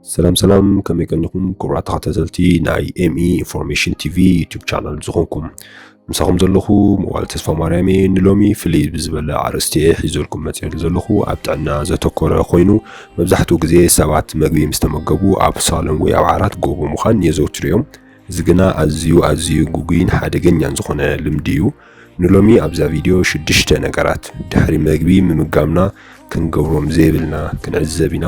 ሰላም ሰላም፣ ከመይ ቀኒኹም ክቡራት ተኸታተልቲ ናይ ኤምኢ ኢንፎርሜሽን ቲቪ ዩቲዩብ ቻናል ዝኾንኩም? ምሳኹም ዘለኹ መዋል ተስፋ ማርያም እየ። ንሎሚ ፍልይ ብዝበለ ኣርእስቲ እየ ሒዘልኩም መፅኤሉ ዘለኹ። ኣብ ጥዕና ዘተኮረ ኮይኑ፣ መብዛሕትኡ ግዜ ሰባት መግቢ ምስ ተመገቡ ኣብ ሳሎን ወይ ኣብ ዓራት ጎቦ ምዃን የዘውትሩ እዮም። እዚ ግና ኣዝዩ ኣዝዩ ግጉይን ሓደገኛን ዝኾነ ልምዲ እዩ። ንሎሚ ኣብዛ ቪድዮ ሽዱሽተ ነገራት ድሕሪ መግቢ ምምጋብና ክንገብሮም ዘይብልና ክንዕዘብ ኢና።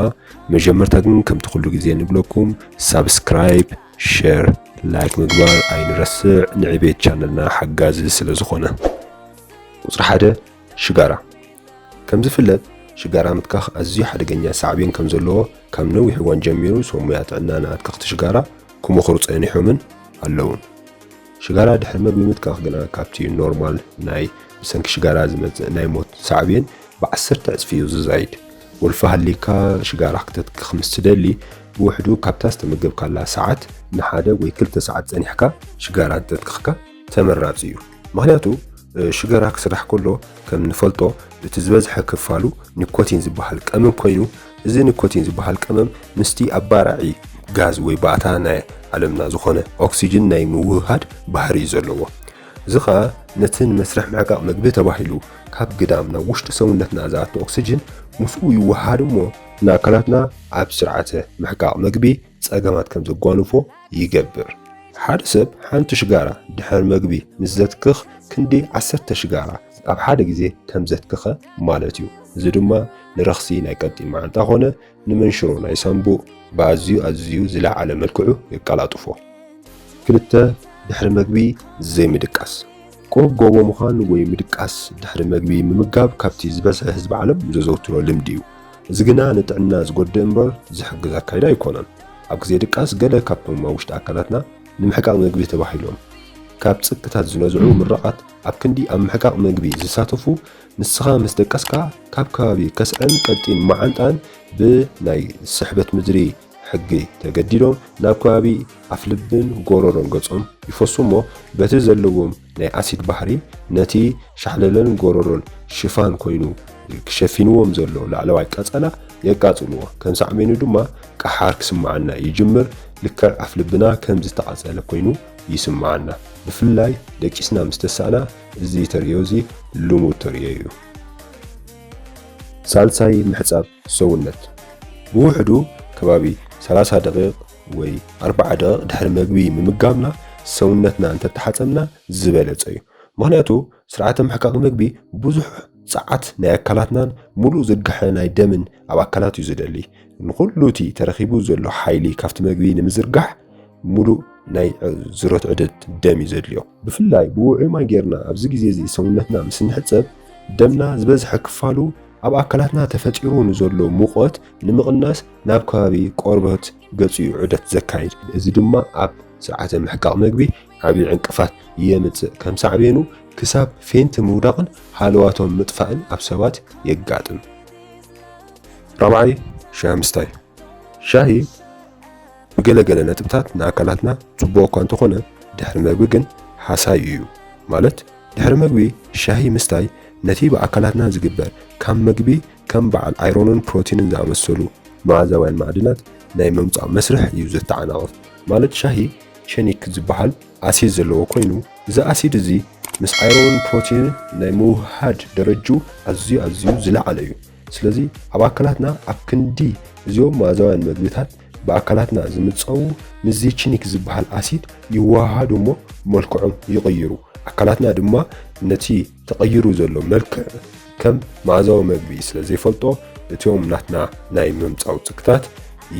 መጀመርታ ግን ከምቲ ኩሉ ግዜ ንብለኩም ሳብስክራይብ፣ ሸር፣ ላይክ ምግባር ኣይንረስዕ፣ ንዕቤት ቻነልና ሓጋዚ ስለ ዝኾነ። ቁጽሪ ሓደ፣ ሽጋራ። ከም ዝፍለጥ ሽጋራ ምትካኽ ኣዝዩ ሓደገኛ ሳዕቤን ከም ዘለዎ ካብ ነዊሕ እዋን ጀሚሩ ሰብ ሞያ ጥዕናን ኣትከኽቲ ሽጋራ ክመኽሩ ጸኒሖምን ኣለውን። ሽጋራ ድሕሪ መግቢ ምትካኽ ግና ካብቲ ኖርማል ናይ ብሰንኪ ሽጋራ ዝመጽእ ናይ ሞት ሳዕቤን ብዓሰርተ ዕጽፊ እዩ ዝዛይድ። ወልፊ ሃሊካ ሽጋራ ክተትክኽ ምስ ትደሊ ብውሕዱ ካብታ ዝተመገብካላ ሰዓት ንሓደ ወይ ክልተ ሰዓት ጸኒሕካ ሽጋራ እንተትክኽካ ተመራጺ እዩ። ምኽንያቱ ሽጋራ ክስራሕ ከሎ ከም ንፈልጦ እቲ ዝበዝሐ ክፋሉ ኒኮቲን ዝበሃል ቀመም ኮይኑ፣ እዚ ኒኮቲን ዝበሃል ቀመም ምስቲ ኣባራዒ ጋዝ ወይ ባእታ ናይ ዓለምና ዝኾነ ኦክሲጅን ናይ ምውህሃድ ባህሪ እዩ ዘለዎ። እዚ ኸኣ ነቲ ንመስርሕ ምዕቃቕ መግቢ ተባሂሉ ካብ ግዳም ናብ ውሽጢ ሰውነትና ዝኣቱ ኦክሲጅን ምስኡ ይወሃሃድ እሞ ንኣካላትና ኣብ ስርዓተ ምሕቃቕ መግቢ ጸገማት ከም ዘጓንፎ ይገብር። ሓደ ሰብ ሓንቲ ሽጋራ ድሕሪ መግቢ ምስ ዘትክኽ ክንዲ ዓሰርተ ሽጋራ ኣብ ሓደ ግዜ ከም ዘትክኸ ማለት እዩ። እዚ ድማ ንረኽሲ ናይ ቀጢን መዓንጣ ኾነ ንመንሽሮ ናይ ሳንቡእ ብኣዝዩ ኣዝዩ ዝለዓለ መልክዑ የቀላጥፎ። ክልተ፣ ድሕሪ መግቢ ዘይምድቃስ። ቁሩብ ጎቦ ምዃን ወይ ምድቃስ ድሕሪ መግቢ ምምጋብ ካብቲ ዝበዝሐ ህዝቢ ዓለም ዘዘውትሮ ልምዲ እዩ። እዚ ግና ንጥዕና ዝጎድእ እምበር ዝሕግዝ ኣካይዳ ኣይኮነን። ኣብ ግዜ ድቃስ ገለ ካብቶም ኣብ ውሽጢ ኣካላትና ንምሕቃቕ መግቢ ተባሂሎም ካብ ጽቅታት ዝነዝዑ ምራቓት ኣብ ክንዲ ኣብ ምሕቃቕ መግቢ ዝሳተፉ፣ ንስኻ ምስ ደቀስካ ካብ ከባቢ ከስዐን ቀጢን መዓንጣን ብናይ ስሕበት ምድሪ ሕጊ ተገዲዶም ናብ ከባቢ ኣፍልብን ጎረሮን ገጾም ይፈሱ እሞ በቲ ዘለዎም ናይ ኣሲድ ባህሪ ነቲ ሻሕለለን ጎረሮን ሽፋን ኮይኑ ክሸፊንዎም ዘሎ ላዕለዋይ ቀጸላ የቃጽልዎ። ከም ሳዕቤኑ ድማ ቀሓር ክስምዓና ይጅምር። ልክዕ ኣፍልብና ከም ዝተቓጸለ ኮይኑ ይስምዓና። ብፍላይ ደቂስና ምስ ተሳእና እዚ ተርእዮ እዚ ልሙድ ተርእዮ እዩ። ሳልሳይ፣ ምሕጻብ ሰውነት። ብውሕዱ ከባቢ ሰላሳ ደቂቕ ወይ ኣርብዓ ደቂቕ ድሕሪ መግቢ ምምጋብና ሰውነትና እንተተሓጸብና ዝበለጸ እዩ። ምኽንያቱ ስርዓተ ምሕቃቕ መግቢ ብዙሕ ጸዓት ናይ ኣካላትናን ሙሉእ ዝርግሐ ናይ ደምን ኣብ ኣካላት እዩ ዝደሊ። ንኹሉ እቲ ተረኺቡ ዘሎ ሓይሊ ካብቲ መግቢ ንምዝርጋሕ ሙሉእ ናይ ዕ-፣ ዝሮት ዑደት ደም እዩ ዘድልዮ። ብፍላይ ብውዑይ ማይ ጌርና ኣብዚ ግዜ እዚ ሰውነትና ምስ ንሕጸብ ደምና ዝበዝሐ ክፋሉ ኣብ ኣካላትና ተፈጢሩ ንዘሎ ሙቐት ንምቕናስ ናብ ከባቢ ቆርበት ገጹ እዩ ዑደት ዘካይድ። እዚ ድማ ኣብ ስርዓተ ምሕቃቕ መግቢ ዓቢ ዕንቅፋት የምጽእ። ከም ሳዕቤኑ ክሳብ ፌንት ምውዳቕን ሃለዋቶም ምጥፋእን ኣብ ሰባት የጋጥም። ራብዓይ፣ ሻሂ ምስታይ። ሻሂ ብገለገለ ነጥብታት ንኣካላትና ጽቡቕ እኳ እንተኾነ ድሕሪ መግቢ ግን ሃሳዩ እዩ። ማለት ድሕሪ መግቢ ሻሂ ምስታይ ነቲ ብኣካላትና ዝግበር ካብ መግቢ ከም በዓል ኣይሮንን ፕሮቲንን ዝኣመሰሉ መኣዛውያን ማዕድናት ናይ ምምጻእ መስርሕ እዩ ዘተዓናቕፍ። ማለት ሻሂ ቸኒክ ዝበሃል ኣሲድ ዘለዎ ኮይኑ፣ እዚ ኣሲድ እዚ ምስ ኣይሮንን ፕሮቲንን ናይ ምውህሃድ ደረጅኡ ኣዝዩ ኣዝዩ ዝለዓለ እዩ። ስለዚ ኣብ ኣካላትና ኣብ ክንዲ እዚኦም መኣዛውያን መግብታት ብኣካላትና ዝምጸዉ ምስዚ ቺኒክ ዝበሃል ኣሲድ ይወሃሃዱ እሞ መልክዖም ይቕይሩ። ኣካላትና ድማ ነቲ ተቐይሩ ዘሎ መልክዕ ከም መኣዛዊ መግቢ ስለ ዘይፈልጦ እቲኦም ናትና ናይ ምምጻው ጽግታት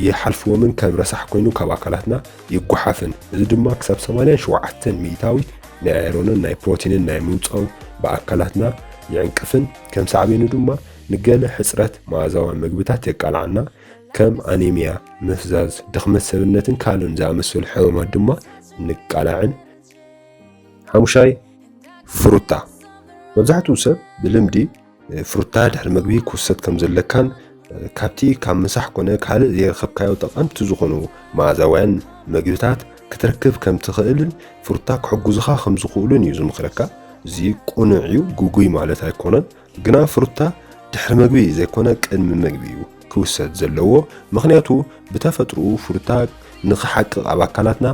ይሓልፍዎምን ከም ረሳሕ ኮይኑ ካብ ኣካላትና ይጓሓፍን። እዚ ድማ ክሳብ ሰማንያን ሸውዓተን ሚእታዊት ናይ ኣይሮንን ናይ ፕሮቲንን ናይ ምውጻው ብኣካላትና ይዕንቅፍን ከም ሳዕቤኑ ድማ ንገለ ሕጽረት መኣዛውያን መግብታት የቃልዓና። ከም ኣኔምያ፣ ምፍዛዝ፣ ድኽመት ሰብነትን ካልእን ዝኣመሰሉ ሕማማት ድማ ንቃላዕን። ሓሙሻይ፣ ፍሩታ። መብዛሕትኡ ሰብ ብልምዲ ፍሩታ ድሕሪ መግቢ ክውሰድ ከም ዘለካን ካብቲ ካብ ምሳሕ ኮነ ካልእ ዘይረኸብካዮ ጠቐምቲ ዝኾኑ መኣዛውያን መግብታት ክትረክብ ከም ትኽእልን ፍሩታ ክሕጉዝኻ ከም ዝኽእሉን እዩ ዝምኽረካ። እዚ ቅኑዕ እዩ፣ ግጉይ ማለት ኣይኮነን። ግና ፍሩታ ድሕሪ መግቢ ዘይኮነ ቅድሚ መግቢ እዩ። ክውሰድ ዘለዎ። ምኽንያቱ ብተፈጥሮኡ ፍሩታ ንኽሓቅቕ ኣብ ኣካላትና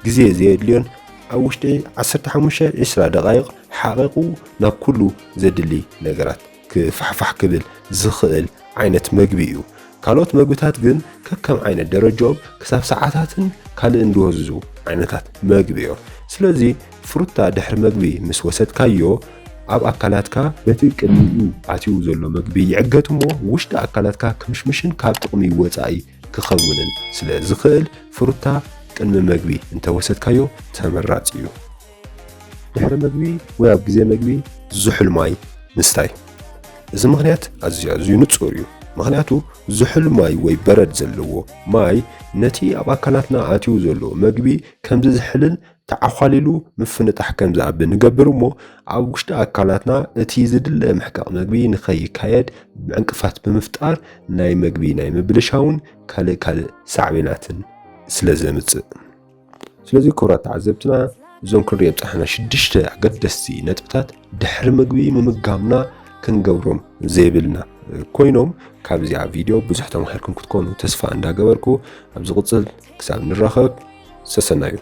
ግዜ ዘየድልዮን ኣብ ውሽጢ ዓሰርተ ሓሙሽተ ዒስራ ደቓይቕ ሓቒቑ ናብ ኩሉ ዘድሊ ነገራት ክፋሕፋሕ ክብል ዝኽእል ዓይነት መግቢ እዩ። ካልኦት መግብታት ግን ከከም ዓይነት ደረጃኦም ክሳብ ሰዓታትን ካልእን ዝወስዙ ዓይነታት መግቢ እዮም። ስለዚ ፍሩታ ድሕሪ መግቢ ምስ ወሰድካዮ ኣብ ኣካላትካ በቲ ቅድሚኡ ኣትዩ ዘሎ መግቢ ይዕገት እሞ ውሽጢ ኣካላትካ ክምሽምሽን ካብ ጥቕሚ ወፃኢ ክኸውንን ስለ ዝኽእል ፍሩታ ቅድሚ መግቢ እንተወሰድካዮ ተመራፂ እዩ። ድሕሪ መግቢ ወይ ኣብ ግዜ መግቢ ዝሑል ማይ ምስታይ። እዚ ምኽንያት ኣዝዩ ኣዝዩ ንጹር እዩ። ምኽንያቱ ዝሑል ማይ ወይ በረድ ዘለዎ ማይ ነቲ ኣብ ኣካላትና ኣትዩ ዘሎ መግቢ ከም ዝዝሕልን ተዓዃሊሉ ምፍንጣሕ ከም ዝኣቢ ንገብር እሞ ኣብ ውሽጢ ኣካላትና እቲ ዝድለ ምሕቃቕ መግቢ ንኸይካየድ ዕንቅፋት ብምፍጣር ናይ መግቢ ናይ ምብልሻውን ካልእ ካልእ ሳዕቤናትን ስለ ዘምጽእ። ስለዚ ክቡራት ተዓዘብትና እዞም ክንሪኦም ዝጸናሕና ሽዱሽተ ኣገደስቲ ነጥብታት ድሕሪ ምግቢ ምምጋብና ክንገብሮም ዘይብልና ኮይኖም ካብዚኣ ቪድዮ ብዙሕ ተማሂርኩም ክትኮኑ ተስፋ እንዳገበርኩ ኣብ ዝቕጽል ክሳብ ንራኸብ ሰሰናዩ።